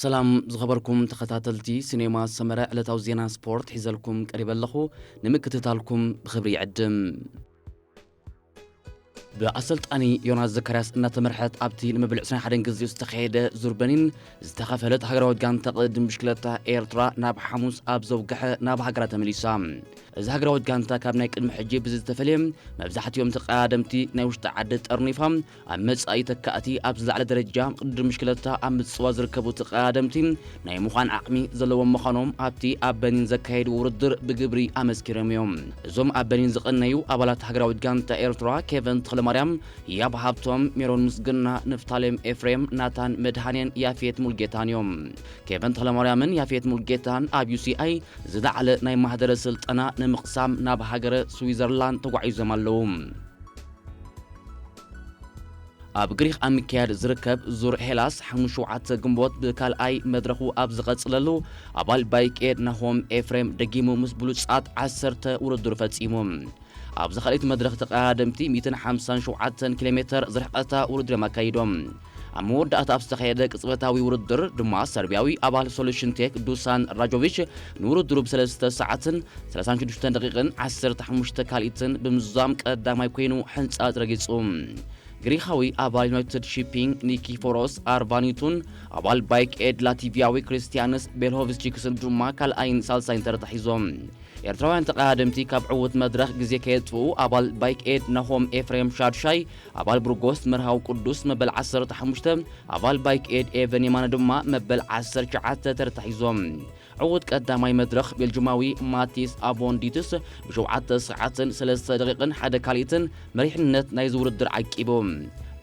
ሰላም ዝኸበርኩም ተኸታተልቲ ሲኔማ ሰመረ፣ ዕለታዊ ዜና ስፖርት ሒዘልኩም ቀሪበ ኣለኹ። ንምክትታልኩም ብኽብሪ ይዕድም። ብኣሰልጣኒ ዮናስ ዘካርያስ እናተመርሐት ኣብቲ ንመበል ዕስራን ሓደን ግዜኡ ዝተኻየደ ዙር በኒን ዝተኸፈለት ሃገራዊት ጋንታ ቅድድም ብሽክለታ ኤርትራ ናብ ሓሙስ ኣብ ዘውግሐ ናብ ሃገራ ተመሊሳ። እዚ ሃገራዊት ጋንታ ካብ ናይ ቅድሚ ሕጂ ብዝተፈልየ መብዛሕትኦም ተቐዳደምቲ ናይ ውሽጢ ዓዲ ጠርኒፋ ኣብ መጻኢ ተካእቲ ኣብ ዝለዓለ ደረጃ ቅድድም ብሽክለታ ኣብ ምጽዋር ዝርከቡ ተቐዳደምቲ ናይ ምዃን ዓቕሚ ዘለዎም ምዃኖም ኣብቲ ኣብ በኒን ዘካየድዎ ውድድር ብግብሪ ኣመስኪሮም እዮም። እዞም ኣብ በኒን ዝቐነዩ ኣባላት ሃገራዊት ጋንታ ኤርትራ ኬቨን ተኽለማርያም፣ ህያብ ሃብቶም፣ ሜሮን ምስግና፣ ንፍታሌም ኤፍሬም፣ ናታን መድሃኔን ያፌት ሙልጌታን እዮም። ኬቨን ተኽለማርያምን ያፌት ሙልጌታን ኣብ ዩ ሲ ኣይ ዝለዓለ ናይ ማህደረ ስልጠና ንምቕሳም ናብ ሃገረ ስዊዘርላንድ ተጓዒዞም ኣለዉ። ኣብ ግሪኽ ኣብ ምክያድ ዝርከብ ዙር ሄላስ ሓሙሽተ ሸውዓተ ግንቦት ብካልኣይ መድረኹ ኣብ ዝቐጽለሉ፣ ኣባል ባይክ ኤድ ናሆም ኤፍሬም ደጊሙ ምስ ብሉጻት ዓሰርተ ውድድሩ ፈጺሙ። ኣብዛ ካልኣይቲ መድረኽ ተቐዳደምቲ ሚእትን ሓምሳን ሸውዓተን ኪሎ ሜተር ዝርሕቐታ ውድድር እዮም ኣካይዶም። ኣብ መወዳእታ ኣብ ዝተኻየደ ቅጽበታዊ ውድድር ድማ ሰርቢያዊ ኣባል ሶሉሽን ቴክ ዱሳን ራጆቪች ንውድድሩ ብሰለስተ ሰዓትን ሰላሳን ሽዱሽተን ደቂቕን ዓሰርተ ሓሙሽተ ካልኢትን ብምዝዛም ቀዳማይ ኮይኑ ሕንጻጽ ረጊጹ። ግሪኻዊ ኣባል ዩናይትድ ሺፒንግ ኒኪፎሮስ ኣርቫኒቱን ኣባል ባይክ ኤድ ላቲቪያዊ ክርስቲያንስ ቤልሆቪችክስን ድማ ካልኣይን ሳልሳይን ተርታ ሒዞም። ኤርትራውያን ተቐዳደምቲ ካብ ዕዉት መድረኽ ግዜ ከየጥፍኡ ኣባል ባይክ ኤድ ናሆም ኤፍሬም ሻድሻይ፣ ኣባል ብርጎስ መርሃዊ ቅዱስ መበል ዓሰርተ ሓሙሽተ፣ ኣባል ባይክ ኤድ ኤቨን የማነ ድማ መበል ዓሰርተ ትሽዓተ ተርታ ሒዞም። ዕዉት ቀዳማይ መድረኽ ቤልጅማዊ ማቲስ ኣቦንዲትስ ብሸውዓተ ሰዓትን ሰለስተ ደቂቕን ሓደ ካልኢትን መሪሕነት ናይዚ ውድድር ዓቂቡ።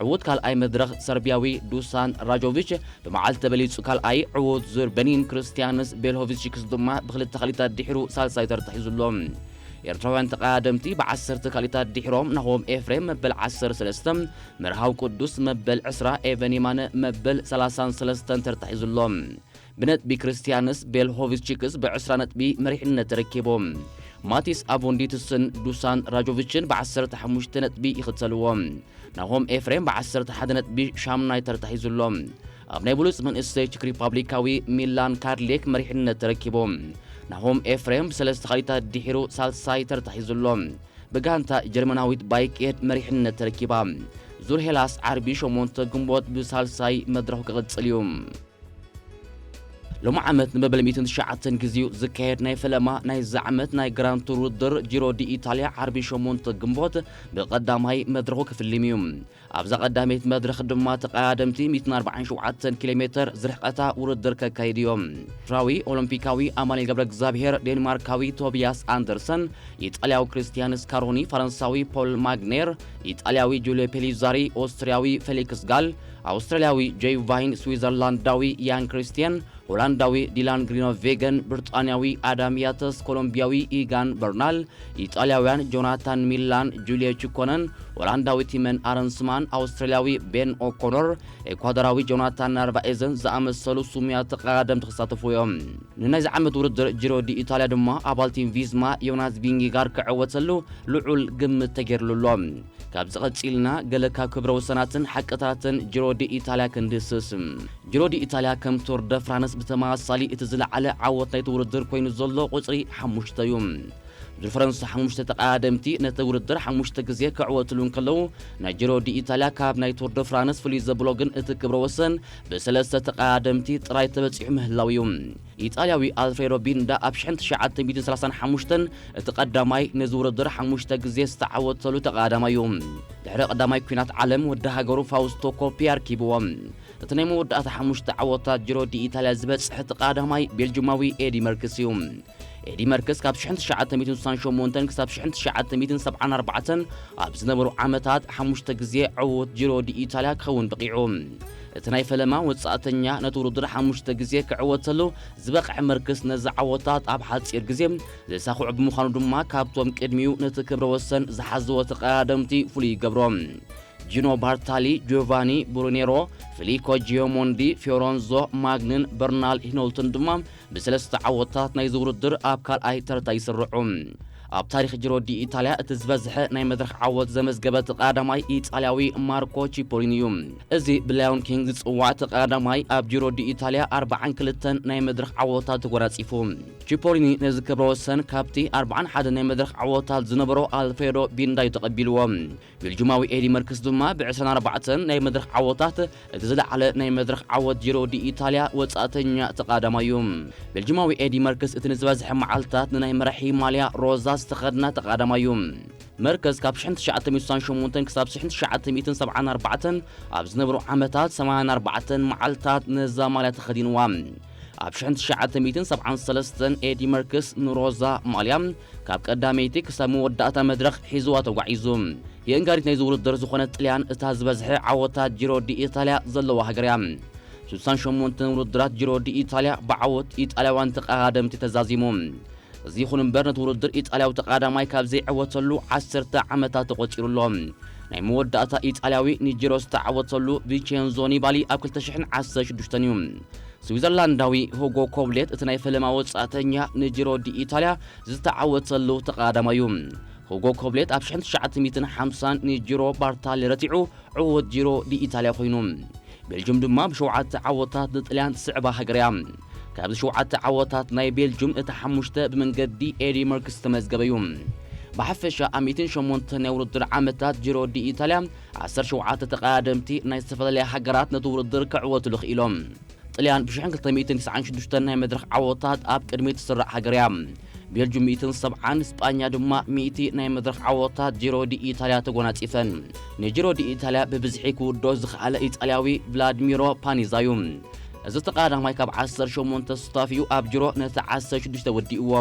ዕዉት ካልኣይ መድረኽ ሰርቢያዊ ዱሳን ራጆቪች ብመዓልቲ ተበሊጹ ካልኣይ፣ ዕዉት ዙር በኒን ክርስቲያንስ ቤልሆቪችክስ ድማ ብክልተ ካልኢታት ድሒሩ ሳልሳይ ተርታ ሒዙ ኣሎ። ኤርትራውያን ተቐዳደምቲ ብዓሰርተ ካልኢታት ድሒሮም ናሆም ኤፍሬም መበል ዓሰርተ ሰለስተ፣ መርሃዊ ቅዱስ መበል ዕስራ፣ ኤቨን የማነ መበል ሰላሳን ሰለስተን ተርታ ሒዙ ኣሎ። ብነጥቢ ክርስቲያንስ ቤልሆቪችክስ ብዕስራ ነጥቢ መሪሕነት ተረኪቡ። ማቲስ ኣቮንዲትስን ዱሳን ራጆቪችን ብዓሰርተ ሓሙሽተ ነጥቢ ይኽተልዎ። ናሆም ኤፍሬም ብዓሰርተ ሓደ ነጥቢ ሻምናይ ተርታ ሒዙ ኣሎ። ኣብ ናይ ብሉጽ መንእሰይ ችክ ሪፓብሊካዊ ሚላን ካርሌክ መሪሕነት ተረኪቡ። ናሆም ኤፍሬም ብሰለስተ ካልኢታት ድሒሩ ሳልሳይ ተርታ ሒዙ ኣሎ። ብጋንታ ጀርመናዊት ባይክ ኤድ መሪሕነት ተረኪባ። ዙር ሄላስ ዓርቢ ሸሞንተ ግንቦት ብሳልሳይ መድረኹ ክቕጽል እዩ። ሎሚ ዓመት ንመበል ሚእትን ትሽዓተን ግዜኡ ዝካየድ ናይ ፈለማ ናይዚ ዓመት ናይ ግራንድ ቱር ውድድር ጂሮ ዲ ኢታልያ ዓርቢ ሸሞንተ ግንቦት ብቐዳማይ መድረኹ ክፍልም እዩ። ኣብዛ ቀዳመይቲ መድረኽ ድማ ተቐዳደምቲ ሚእትን ኣርባዓን ሸውዓተን ኪሎ ሜተር ዝርሕቐታ ውድድር ከካይዱ እዮም። ኤርትራዊ ኦሎምፒካዊ ኣማኑኤል ገብረ እግዚኣብሔር፣ ዴንማርካዊ ቶቢያስ ኣንደርሰን፣ ኢጣልያዊ ክርስቲያን ስካሮኒ፣ ፈረንሳዊ ፖል ማግኔር፣ ኢጣልያዊ ጁልዮ ፔሊዛሪ፣ ኦስትሪያዊ ፌሊክስ ጋል፣ ኣውስትራልያዊ ጆይ ቫይን፣ ስዊዘርላንዳዊ ያን ክሪስቲያን፣ ሆላንዳዊ ዲላን ግሪኖቬገን፣ ብሪጣንያዊ ኣዳም ያተስ፣ ኮሎምቢያዊ ኢጋን በርናል፣ ኢጣልያውያን ጆናታን ሚላን፣ ጁልዮ ቺኮነን፣ ሆላንዳዊ ቲመን ኣረንስማን፣ ኣውስትራልያዊ ቤን ኦኮኖር፣ ኤኳዶራዊ ጆናታን ናርቫኤዝን ዝኣመሰሉ ስሙያት ተቐዳደምቲ ክሳተፉ እዮም። ንናይዚ ዓመት ውድድር ጂሮ ዲ ኢታልያ ድማ ኣባል ቲም ቪዝማ ዮናስ ቪንጌጋር ክዕወተሉ ልዑል ግምት ተገይርሉ ኣሎ። ካብዚ ቀጺልና ገለ ካብ ክብረ ወሰናትን ሓቅታትን ጂሮ ዲ ኢታልያ ክንድህስስ። ጂሮ ዲ ኢታልያ ከም ቱር ደ ፍራንስ ብተመሳሳሊ እቲ ዝለዓለ ዓወት ናይቲ ውድድር ኮይኑ ዘሎ ቁጽሪ ሓሙሽተ እዩ። ዙር ፈረንሳ ሓሙሽተ ተቐዳደምቲ ነቲ ውድድር ሓሙሽተ ግዜ ክዕወትሉ እንከለዉ፣ ናይ ጂሮ ዲ ኢታልያ ካብ ናይ ቱር ደ ፍራንስ ፍልይ ዘብሎ ግን እቲ ክብረ ወሰን ብሰለስተ ተቐዳደምቲ ጥራይ ተበጺሑ ምህላው እዩ። ኢጣልያዊ ኣልፍሬዶ ቢንዳ ኣብ ሽሕን ትሽዓተ ሚእትን ሰላሳን ሓሙሽተን እቲ ቀዳማይ ነዚ ውድድር ሓሙሽተ ግዜ ዝተዓወተሉ ተቐዳዳማይ እዩ። ድሕሪ ቀዳማይ ኲናት ዓለም ወዲ ሃገሩ ፋውስቶ ኮፒ ኣርኪብዎ። እቲ ናይ መወዳእታ ሓሙሽተ ዓወታት ጂሮ ዲ ኢታልያ ዝበጽሐ እቲ ቀዳማይ ቤልጅማዊ ኤዲ መርክስ እዩ። ኤዲ መርክስ ካብ ሽሕን ትሽዓተ ሚእትን ስሳን ሸሞንተን ክሳብ ሽሕን ትሽዓተ ሚእትን ሰብዓን ኣርባዕተን ኣብ ዝነበሩ ዓመታት ሓሙሽተ ግዜ ዕዉት ጂሮ ዲ ኢታልያ ክኸውን በቒዑ። እቲ ናይ ፈለማ ወጻእተኛ ነቲ ውድድር ሓሙሽተ ግዜ ክዕወተሉ ዝበቕዐ መርክስ ነዚ ዓወታት ኣብ ሓጺር ግዜ ዘሳኽዑ ብምዃኑ ድማ ካብቶም ቅድሚኡ ነቲ ክብረ ወሰን ዝሓዝዎ ተቐዳደምቲ ፍሉይ ይገብሮ። ጂኖ ባርታሊ፣ ጆቫኒ ብሩኔሮ፣ ፊሊኮ ጂዮሞንዲ፣ ፊዮረንዞ ማግንን በርናል ሂኖልትን ድማ ብሰለስተ ዓወታት ናይዚ ውድድር ኣብ ካልኣይ ተርታ ይስርዑ። ኣብ ታሪኽ ጂሮ ዲ ኢታልያ እቲ ዝበዝሐ ናይ መድረኽ ዓወት ዘመዝገበ እቲ ቀዳማይ ኢጣልያዊ ማርኮ ቺፖሊኒ እዩ። እዚ ብላዮን ኪንግ ዝጽዋዕ እቲ ቀዳማይ ኣብ ጂሮ ዲ ኢታልያ ኣርብዓን ክልተን ናይ መድረኽ ዓወታት ተጎናጺፉ። ቺፖሊኒ ነዚ ክብረ ወሰን ካብቲ ኣርብዓን ሓደን ናይ መድረኽ ዓወታት ዝነበሮ ኣልፍሬዶ ቢንዳ እዩ ተቐቢልዎ። ቤልጁማዊ ኤዲ መርክስ ድማ ብ ዕስራን ኣርባዕተን ናይ መድረኽ ዓወታት እቲ ዝለዓለ ናይ መድረኽ ዓወት ጂሮ ዲ ኢታልያ ወጻእተኛ ተቓዳማይ እዩ። ቤልጁማዊ ኤዲ መርክስ እቲ ንዝበዝሐ መዓልታት ንናይ መራሒ ማልያ ሮዛ ዝተኸድና ተቓዳማይ እዩ። መርከስ ካብ ሽሕን ትሽዓተ ሚእትን ስሳን ሸሞንተን ክሳብ ሽሕን ትሽዓተ ሚእትን ሰብዓን ኣርባዕተን ኣብ ዝነበሩ ዓመታት ሰማንያን ኣርባዕተን መዓልታት ነዛ ማልያ ተኸዲንዋ። ኣብ ሽሕን ትሽዓተ ሚእትን ሰብዓን ሰለስተን ኤዲ መርክስ ንሮዛ ማልያ ካብ ቀዳመይቲ ክሳብ መወዳእታ መድረኽ ሒዝዋ ተጓዒዙ። የእንጋሪት ናይዚ ውድድር ዝኾነት ጥልያን እታ ዝበዝሐ ዓወታት ጂሮ ዲ ኢታልያ ዘለዋ ሃገር እያ። ስሳን ሸሞንተን ውድድራት ጂሮ ዲ ኢታልያ ብዓወት ኢጣልያውያን ተቐዳደምቲ ተዛዚሙ። እዚ ይኹን እምበር ነቲ ውድድር ኢጣልያዊ ተቐዳማይ ካብ ዘይዕወተሉ ዓሰርተ ዓመታት ተቖጺሩ ኣሎ። ናይ መወዳእታ ኢጣልያዊ ንጂሮ ዝተዓወተሉ ቪቼንዞ ኒባሊ ኣብ ክልተ ሽሕን ዓሰርተ ሽዱሽተን እዩ። ስዊዘርላንዳዊ ሁጎ ኮብሌት እቲ ናይ ፈለማ ወጻእተኛ ንጂሮ ዲ ኢታልያ ዝተዓወተሉ ተቐዳዳማይ እዩ። ሁጎ ኮብሌት ኣብ ሽሕን ትሽዓተ ሚእትን ሓምሳን ንጂሮ ባርታሊ ረቲዑ ዕዉት ጂሮ ዲ ኢታልያ ኮይኑ። ቤልጅም ድማ ብሸውዓተ ዓወታት ንጥልያን ትስዕባ ሃገር እያ። ካብዚ ሸውዓተ ዓወታት ናይ ቤልጅም እቲ ሓሙሽተ ብመንገዲ ኤዲ መርክስ ዝተመዝገበ እዩ። ብሓፈሻ ኣብ ሚእትን ሸሞንተን ናይ ውድድር ዓመታት ጂሮ ዲ ኢታልያ ዓሰርተ ሸውዓተ ተቐዳደምቲ ናይ ዝተፈላለያ ሃገራት ነቲ ውድድር ክዕወትሉ ክኢሎም። ጥልያን ብ ሽሕን ክልተ ሚእትን ትስዓን ሽዱሽተን ናይ መድረኽ ዓወታት ኣብ ቅድሚት ትስራዕ ሃገር እያ። ቤልጁም ሚእትን ሰብዓን፣ ስጳኛ ድማ ሚእቲ ናይ መድረኽ ዓወታት ጂሮ ዲ ኢታልያ ተጎናጺፈን። ንጂሮ ዲ ኢታልያ ብብዝሒ ክውዶ ዝኸኣለ ኢጣልያዊ ቭላድሚሮ ፓኒዛ እዩ። እዚ ተቐዳዳማይ ካብ ዓሰርተ ሸሞንተ ሱታፊኡ ኣብ ጂሮ ነቲ ዓሰርተ ሽዱሽተ ወዲእዎ።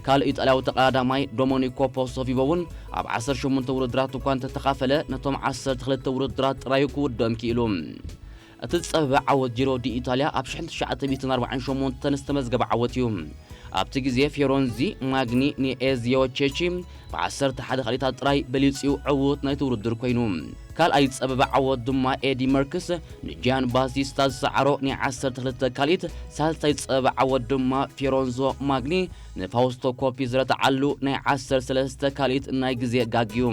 ካልእ ኢጣልያዊ ተቐዳዳማይ ዶሞኒኮ ፖሶቪቮ እውን ኣብ ዓሰርተ ሸሞንተ ውድድራት እኳ እንተተኻፈለ፣ ነቶም ዓሰርተ ክልተ ውድድራት ጥራዩ ክውድኦም ክኢሉ። እቲ ዝጸበበ ዓወት ጂሮ ዲ ኢታልያ ኣብ ሽሕን ትሽዓተ ሚእትን ኣርባዓን ሸሞንተን ዝተመዝገበ ዓወት እዩ። ኣብቲ ግዜ ፊዮረንዚ ማግኒ ንኤዚዮ ቼቺ ብዓሰርተ ሓደ ካልኢታት ጥራይ በሊጹ ዕዉት ናይቲ ውድድር ኮይኑ። ካልኣይ ዝጸበበ ዓወት ድማ ኤዲ መርክስ ንጂያን ባቲስታ ዝሰዓሮ ናይ ዓሰርተ ክልተ ካልኢት፣ ሳልሳይ ዝጸበበ ዓወት ድማ ፊዮረንዞ ማግኒ ንፋውስቶ ኮፒ ዝረትዓሉ ናይ ዓሰርተ ሰለስተ ካልኢት ናይ ግዜ ጋግ እዩ።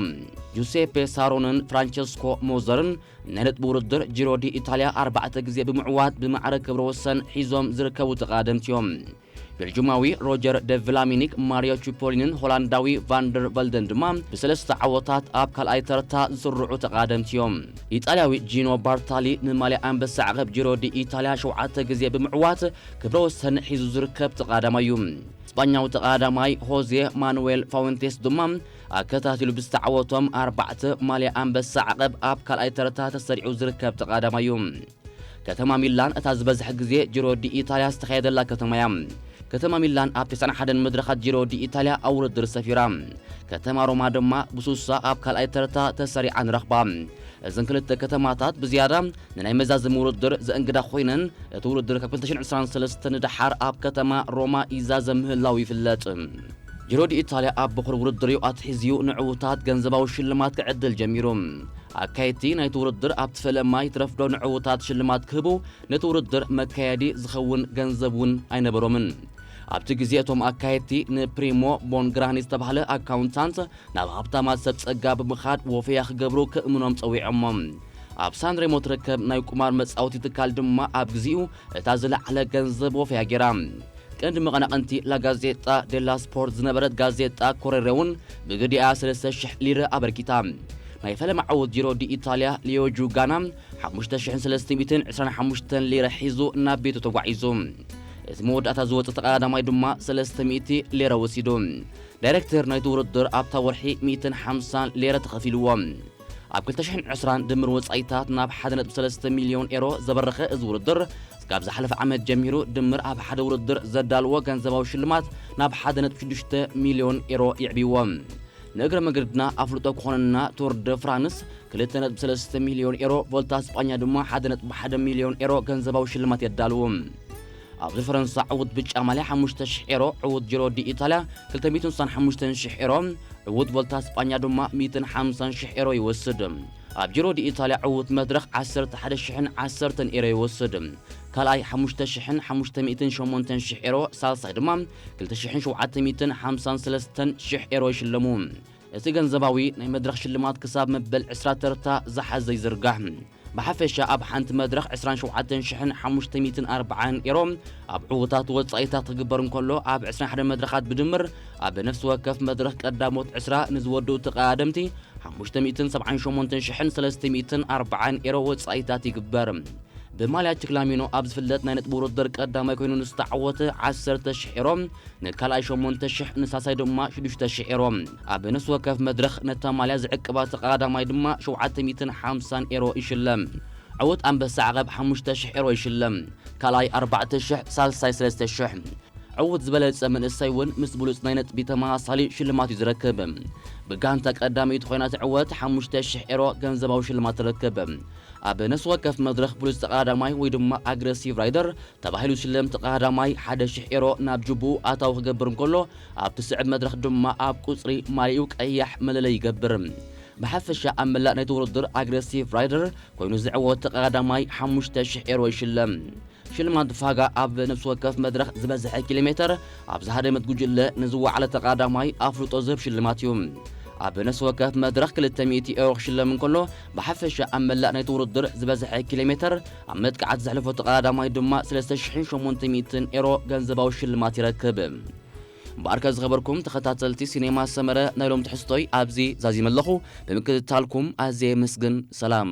ጁሴፔ ሳሮንን ፍራንቸስኮ ሞዘርን ናይ ነጥቢ ውድድር ጂሮ ዲ ኢታልያ ኣርባዕተ ግዜ ብምዕዋት ብማዕረ ክብረ ወሰን ሒዞም ዝርከቡ ተቐዳደምቲ እዮም። ቤልጁማዊ ሮጀር ደ ቭላሚኒክ፣ ማሪዮ ቺፖሊንን ሆላንዳዊ ቫንደር ቨልደን ድማ ብሰለስተ ዓወታት ኣብ ካልኣይ ተርታ ዝስርዑ ተቐዳደምቲ እዮም። ኢጣልያዊ ጂኖ ባርታሊ ንማልያ ኣንበሳ ዓቐብ ጂሮ ዲ ኢታልያ ሸውዓተ ግዜ ብምዕዋት ክብረ ወሰን ሒዙ ዝርከብ ተቐዳዳማይ እዩ። ስጳኛዊ ተቐዳዳማይ ሆዜ ማኑዌል ፋውንቴስ ድማ ኣከታቲሉ ብዝተዓወቶም ኣርባዕተ ማልያ ኣንበሳ ዓቐብ ኣብ ካልኣይ ተርታ ተሰሪዑ ዝርከብ ተቐዳዳማይ እዩ። ከተማ ሚላን እታ ዝበዝሐ ግዜ ጂሮ ዲ ኢታልያ ዝተኻየደላ ከተማ እያ። ከተማ ሚላን ኣብ ተስዓን ሓደን መድረኻት ጂሮ ዲ ኢታልያ ኣብ ውድድር ሰፊራ። ከተማ ሮማ ድማ ብሱሳ ኣብ ካልኣይ ተርታ ተሰሪዓ ንረኽባ። እዘን ክልተ ከተማታት ብዝያዳ ንናይ መዛዘሚ ውድድር ዘእንግዳ ኮይነን፣ እቲ ውድድር ካብ ክልተ ሽሕን ዕስራን ሰለስተን ንደሓር ኣብ ከተማ ሮማ ይዛዘም ምህላው ይፍለጥ። ጂሮ ዲ ኢታልያ ኣብ በኹር ውድድር እዩ ኣትሒዝዩ ንዕዉታት ገንዘባዊ ሽልማት ክዕድል ጀሚሩ። ኣካየድቲ ናይቲ ውድድር ኣብቲ ፈለማ ይትረፍዶ ንዕዉታት ሽልማት ክህቡ ነቲ ውድድር መካየዲ ዝኸውን ገንዘብ እውን ኣይነበሮምን። ኣብቲ ግዜ እቶም ኣካየድቲ ንፕሪሞ ቦንግራኒ ዝተባህለ ኣካውንታንት ናብ ሃብታማት ሰብ ጸጋ ብምኻድ ወፈያ ክገብሩ ክእምኖም ጸዊዖሞም። ኣብ ሳንሬሞ ትርከብ ናይ ቁማር መጻወቲ ትካል ድማ ኣብ ግዜኡ እታ ዝለዓለ ገንዘብ ወፈያ ገይራ። ቀንዲ መቐናቕንቲ ላጋዜጣ ዴላ ስፖርት ዝነበረት ጋዜጣ ኮሬሬ እውን ብግዲኣ ሰለስተ ሽሕ ሊረ ኣበርኪታ። ናይ ፈለማ ዓወት ጂሮ ዲ ኢታልያ ሊዮ ጁጋና ሓሙሽተ ሽሕን ሰለስተ ሚእትን ዕስራን ሓሙሽተን ሊረ ሒዙ ናብ ቤቱ ተጓዒዙ። እቲ መወዳእታ ዝወጸ ተቐዳዳማይ ድማ ሰለስተ ሚእቲ ሌረ ወሲዱ። ዳይሬክተር ናይቲ ውድድር ኣብታ ወርሒ ሚእትን ሓምሳን ሌረ ተኸፊልዎ። ኣብ ክልተ ሽሕን ዕስራን ድምር ወጻኢታት ናብ ሓደ ነጥቢ ሰለስተ ሚልዮን ኤሮ ዘበረኸ እዚ ውድድር፣ ካብ ዝሓለፈ ዓመት ጀሚሩ ድምር ኣብ ሓደ ውድድር ዘዳልዎ ገንዘባዊ ሽልማት ናብ ሓደ ነጥቢ ሽዱሽተ ሚልዮን ኤሮ የዕብይዎ። ንእግረ መገድና ኣፍልጦ ክኾነና ቱር ደ ፍራንስ ክልተ ነጥቢ ሰለስተ ሚልዮን ኤሮ፣ ቮልታ ስጳኛ ድማ ሓደ ነጥቢ ሓደ ሚልዮን ኤሮ ገንዘባዊ ሽልማት የዳልዉ። ኣብዚ ፈረንሳ ዕዉት ብጫ ማልያ ሓሙሽተ ሽሕ ኤሮ፣ ዕዉት ጂሮ ዲ ኢታልያ ክልተ ሚእትን ስሳን ሓሙሽተን ሽሕ ኤሮ፣ ዕዉት ቮልታ ስጳኛ ድማ ሚእትን ሓምሳን ሽሕ ኤሮ ይወስድ። ኣብ ጂሮ ዲ ኢታልያ ዕዉት መድረኽ ዓሰርተ ሓደ ሽሕን ዓሰርተን ኤሮ ይወስድ። ካልኣይ ሓሙሽተ ሽሕን ሓሙሽተ ሚእትን ሸሞንተን ሽሕ ኤሮ፣ ሳልሳይ ድማ ክልተ ሽሕን ሸውዓተ ሚእትን ሓምሳን ሰለስተን ሽሕ ኤሮ ይሽለሙ። እቲ ገንዘባዊ ናይ መድረኽ ሽልማት ክሳብ መበል ዕስራ ተርታ ዝሓዘ ይዝርጋሕ። ብሓፈሻ ኣብ ሓንቲ መድረኽ ዕስራን ሸውዓተን ሽሕን ሓሙሽተ ሚእትን ኣርባዓን ኤሮ ኣብ ዕዉታት ወጻኢታት ክግበር እንከሎ፣ ኣብ ዕስራን ሓደን መድረኻት ብድምር ኣብ ነፍሲ ወከፍ መድረኽ ቀዳሞት ዕስራ ንዝወድኡ ተቐዳደምቲ ሓሙሽተ ሚእትን ሰብዓን ሸሞንተን ሽሕን ሰለስተ ሚእትን ኣርባዓን ኤሮ ወጻኢታት ይግበር። ብማልያ ችክላሚኖ ኣብ ዝፍለጥ ናይ ነጥቢ ውድድር ቀዳማይ ኮይኑ ንዝተዓወተ ዓሰርተ ሽሕ ኤሮ፣ ንካልኣይ ሸሞንተ ሽሕ፣ ንሳልሳይ ድማ ሽዱሽተ ሽሕ ኤሮ። ኣብ ነፍሲ ወከፍ መድረኽ ነታ ማልያ ዝዕቅባ ተቐዳዳማይ ድማ ሸውዓተ ሚእትን ሓምሳን ኤሮ ይሽለም። ዕዉት ኣንበሳ ዓቐብ ሓሙሽተ ሽሕ ኤሮ ይሽለም። ካልኣይ ኣርባዕተ ሽሕ፣ ሳልሳይ ሰለስተ ሽሕ። ዕዉት ዝበለጸ መንእሰይ እውን ምስ ብሉጽ ናይ ነጥቢ ተመሳሳሊ ሽልማት እዩ ዝረክብ። ብጋንታ ቀዳመይቲ ኮይና ትዕወት ሓሙሽተ ሽሕ ኤሮ ገንዘባዊ ሽልማት ትረክብ። ኣብ ነፍሲ ወከፍ መድረኽ ብሉጽ ተቐዳዳማይ ወይ ድማ ኣግረሲቭ ራይደር ተባሂሉ ዝሽለም ተቐዳዳማይ ሓደ ሽሕ ኤሮ ናብ ጅቡኡ ኣታዊ ክገብር እንከሎ፣ ኣብ ትስዕብ መድረኽ ድማ ኣብ ቁጽሪ ማልያኡ ቀያሕ መለለይ ይገብር። ብሓፈሻ ኣብ መላእ ናይቲ ውድድር ኣግረሲቭ ራይደር ኮይኑ ዝዕወት ተቐዳዳማይ ሓሙሽተ ሽሕ ኤሮ ይሽለም። ሽልማት ፋጋ ኣብ ነፍሲ ወከፍ መድረኽ ዝበዝሐ ኪሎ ሜተር ኣብ ዝሃደመት ጉጅለ ንዝወዓለ ተቐዳዳማይ ኣፍልጦ ዝህብ ሽልማት እዩ። ኣብ ነፍሲ ወከፍ መድረኽ ክልተ ሚእቲ ኤሮ ክሽለም እንከሎ፣ ብሓፈሻ ኣብ መላእ ናይቲ ውድድር ዝበዝሐ ኪሎ ሜተር ኣብ መጥቃዕቲ ዘሕለፎ ተቐዳዳማይ ድማ ሰለስተ ሽሕን ሸሞንተ ሚእትን ኤሮ ገንዘባዊ ሽልማት ይረክብ። እምበኣርከ ዝኸበርኩም ተኸታተልቲ ሲኔማ ሰመረ፣ ናይ ሎም ትሕዝቶይ ኣብዚ ዛዚመ ኣለኹ። ብምክትታልኩም ኣዝየ የመስግን። ሰላም።